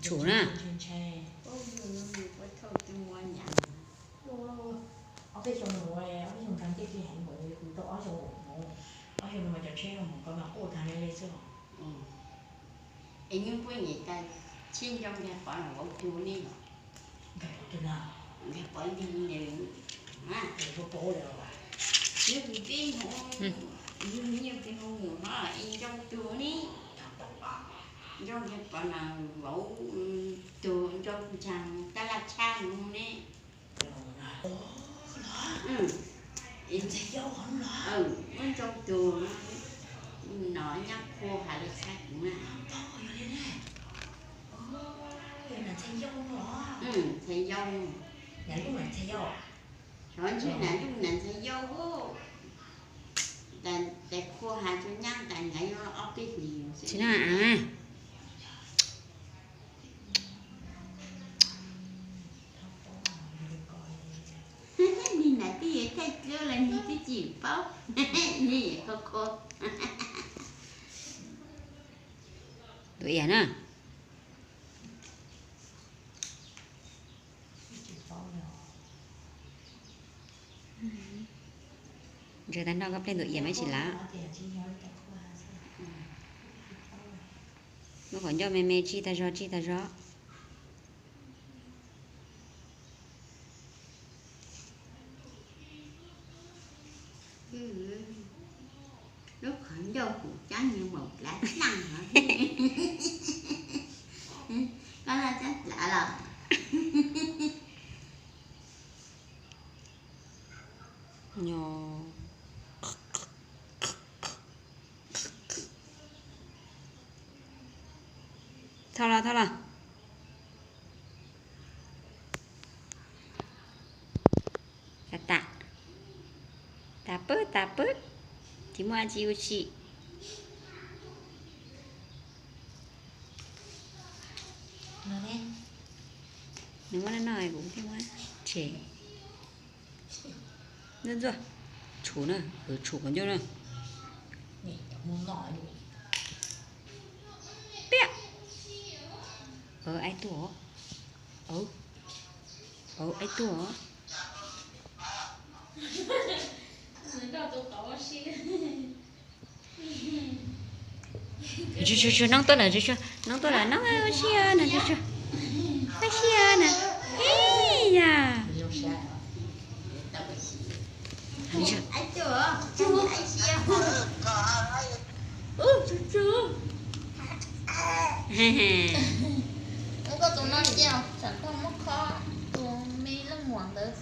Tsum na. Ob peb xyoo no, ob peb xyoo ntawd ces heev npaum li kuv tau ob xyoo, ob xyoo no mas cov tsheb no mus ko mas quaj tag li xwb. Es nyob puab nyem tas tsheb nco nkag pov na vauv tug ne los? Nkag pov ntag, nyob peb hnub, nyob peb hnub mus ho es nco tug ne, nco nkag pov na vauv tug, nco nkag tab laj tshab mus ne. Muab nco tug, no nyab qhua has li tshab kuv na. Ntxhais yau, xyov ntshe nas lub nas ntxhais yau, tais qhua has rua nyab tas nyab yuav ob peb hlis xwb na. Nwg nam twb yuav thaij dlub los nwg twb tsis paub, nwg yuav qhua qhua. Tuam Iam na. Ntsaws tag nrho koj plej Tuam Iam mas tsis lav. Lub qhov ncauj me me tsij tag zog tsij tag zog. Lub qhov ncauj kuv cab nyias maum dlav dlaaj hov. Koj laj cab dlav los? Thauj los, thauj los. Tam, tas pab tas pab, tsis muaj dab tsi ua si. Nws muab noj noj kuv thiaj muab tseg. Ntxuaj ntxuaj, tshum na, tshum qhov ncauj na. Piab. Aib tuaj os. Aib tuaj os. Tsw tsw tsw, noob tuaj lawm, tsw tsw, noob tuaj lawm, noob ua si na, tsw tsw. Ua si na. Ib yam. Tsw tsw. Muab koj tus no cia, tsam koj muab khob tus me leej muam ntawd.